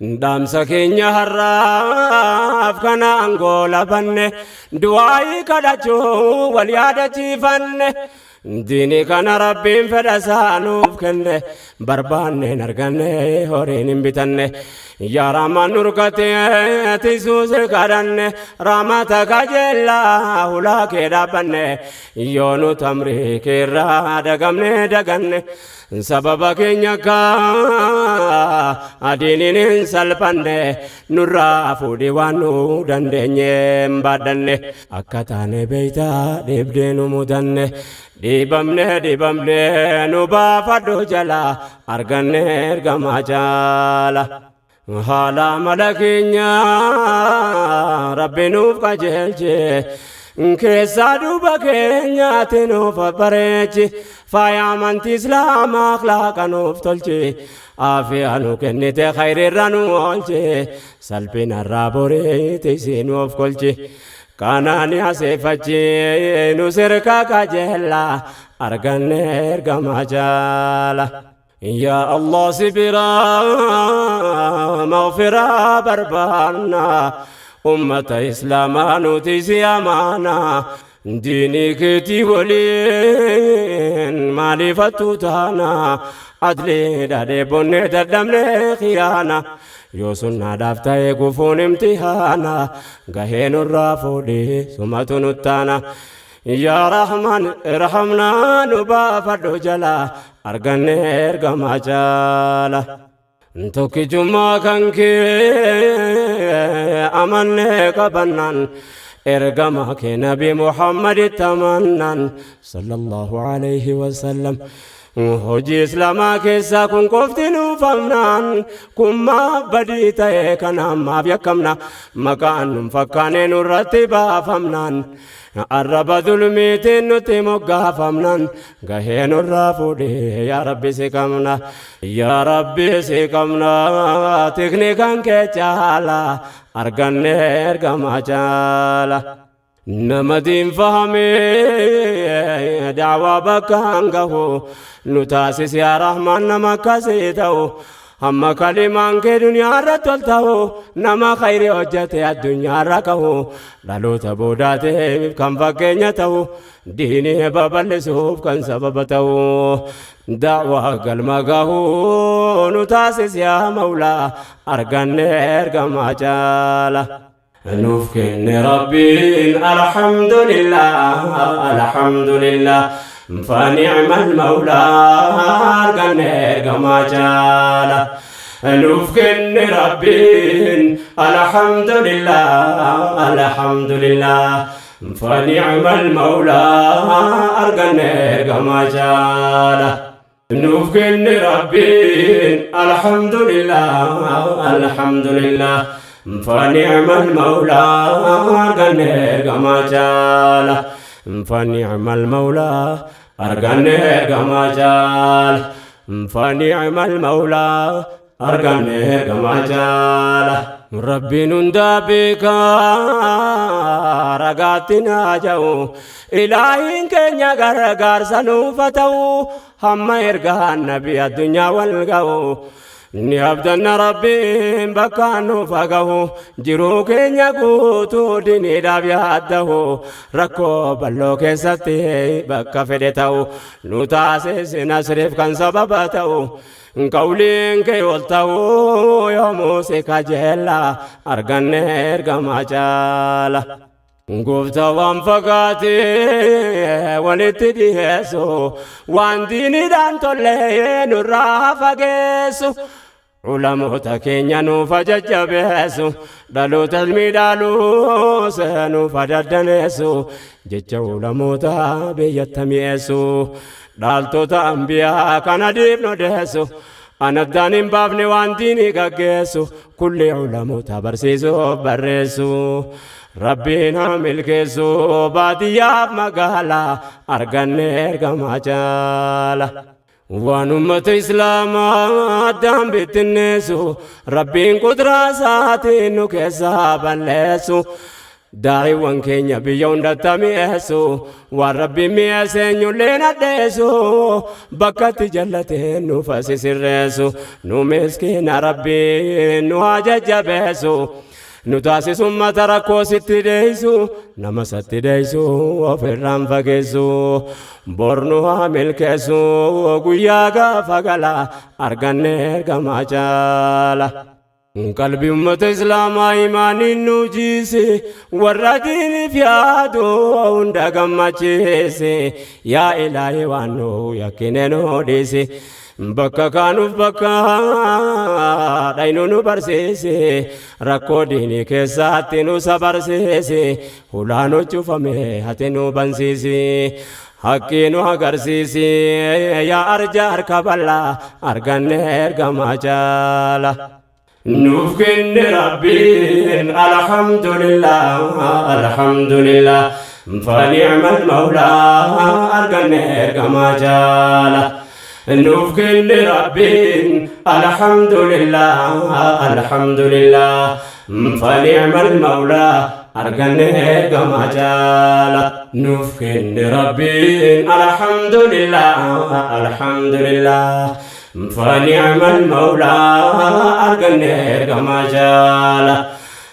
Dhaamsa keenya har'aaf kana aangoo labanne, du'aayii kadhachuu wal yaadachiifanne. Diinii kana Rabbiin fedha isaa nuuf kenne, barbaanneen arganne, horiin hin bitanne. Yaa Rahmaan, nurkatee tisuuse kadhanne, rahmata kajeellaa hulaa kee dhaabbanne. Yoo nu tamrii keerraa dagamne daganne, sababa keenya akka adiiniin hin salphanne, nurraa fuudhii waan nu dandeenye hin baadhanne. Akka taane beeytaa, dhibdee nu mudanne, dhiibamne dhiibamne, nu baafadhu jala, arganne ergamaa caala. Haala amala keenya Rabbi nuuf qajeelche, keessaa duuba keenyaatti nuuf bareechi, faaya amantii Islaamaa akhlaaqa nuuf tolchi, aafiyaa nu kennite, khayriirra nu oolchi, salphinarraa boriiti si nuuf kolchi. Kanaani aseeffachi nu sirka qajeella, arganne ergamaa jaala. Yaa Allah, si biraa maghfiraa barbaanna, ummata Islaamaa nuti si amaana. Diinii keetii waliin maaliifattuu taana? Adlii dhadhee bonnee dadhabnee khiyaana. Yoo sunnaadhaaf ta'e gufuun imtihaana, gahee nurraa fuudhii sumatu nuttaana. Yaa Rahman, irhamnaa, nu baafadhu jala, arganne ergamaa caala. Tokkichummaa kan kee amannee qabannaan, ergama kee Nabi Muhammaditti amannaan, sallallahu alayhi wasallam, hojii Islaamaa keessaa kun qofti nuufamnaan, kun maaf badii ta'e? Kanaan maaf yakkamna? Maqaan nun fakkaane nurratti baafamnaan, arraba zulmiitiin nutti moggaafamnaan, gahee nurraa fuudhee, yaa Rabbi si qabna, yaa Rabbi si qabna. Tikni kan kee caala, arganne ergamaa caala. Nama diin fahamee daawaa bakkaan gahu nu taasis, yaa Rahmaan, nama akkasii ta'u, hamma kalimaan kee duniyaa irratti ol ta'u, nama khayrii hojjete addunyaa irra kahu, dhaloota boodaatiif kan fakkeenya ta'u, diinii babal'isuuf kan sababa ta'u, da'waa galma gahu nu taasis, yaa Mawlaa, arganne ergamaa caala. Nuuf kenne Rabbiin, alhamdulillah, alhamdulillah, فنعم المولى، arganne ergamaa caala. Nuuf kenne Rabbiin, alhamdulillah, alhamdulillah, فنعم المولى، arganne ergamaa caala. Nuuf kenne Rabbiin, alhamdulillah, alhamdulillah, فنعم المولى، arganne ergamaa caala. فنعم المولى، arganne ergamaa caala. فنعم المولى، arganne ergamaa caala. Rabbiin hundaa beekaa, ragaatti naa ja'u, ilaahiin keenya gargaarsa nuufa ta'u, hamma ergaan nabi addunyaa wal ga'u. Ni abdanna, Rabbiin bakka nuuf gahu, jiruu keenya guutuu diniidhaaf yaaddahu, rakkoo bal'oo keessatti bakka fedhe ta'u nu taasise, nasriif kan sababa ta'u, qawliin kee ol ta'u, yoomuu si kajeella, arganne ergamaa caala. Gooftaa, waan fagaatee walitti dhiyeessu, waan diiniidhaan tollee nurraa fageessu, ulamoota keenya nuuf jajjabeessu, dhaloota ilmi dhaaluus nuuf daddaneessu, jecha ulamoota biyyatti mi'eessu, dhaaltota ambiyaa kana diifnu deessu, anaddaan hin baafne waan diinii gaggeessu, kulli ulamoota barsiisuuf barreessu. Rabbiin haa milkeessu baadiyyaaf magaalaa, arganne ergamaa caala. Waan ummata Islaamaa addaan bittinneessu, Rabbiin qudraa isaatiin nu keessaa balleessu. Daa'iiwwan keenya biyya hundatti mi'eessu, waan Rabbiin mi'eesse eenyullee nadheessu, bakkatti jallatee nuuf asi sirreessu, nu miskiina Rabbiin nu haa jajjabeessu. Nu taasisu ummata rakkoo sitti deessu, nama satti deessu ofirraan fageessu, bor nu haa milkeessu, guyyaa gaafa gala arganne ergamaa caala. Qalbii ummata Islaamaa imaaniin nu jiise, warra diiniif yaadu hunda gammachiise, yaa Ilaahi waan nu yakkine nu dhiise. Bakka kaanuuf bakka dhaynu nu barsiise, rakkoo diinii keessatti nu sabarsiise, hulaa nu cufame ati nu bansiise. Haqqii nu agarsiisi, yaa arja harka bal'aa, arganne ergamaa caala. Nuuf kenne Rabbiin, alhamdulillah, alhamdulillah, fani'mal mawlaa, arganne ergamaa caala. Nuuf kenne Rabbiin, alhamdulillah, alhamdulillah, fani'mal mawlaa, arganne ergamaa caala. Nuuf kenne Rabbiin, alhamdulillah, alhamdulillah, fani'mal mawlaa, arganne ergamaa caala.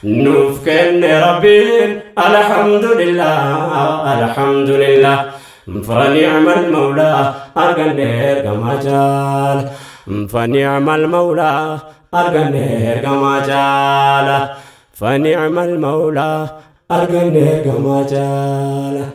Nuuf kenne Rabbiin, alhamdulillah, alhamdulillah, fani'mal mawlaa, arganne ergamaa caala. Fani'mal mawlaa, arganne ergamaa caala. Fani'mal mawlaa, arganne ergamaa caala.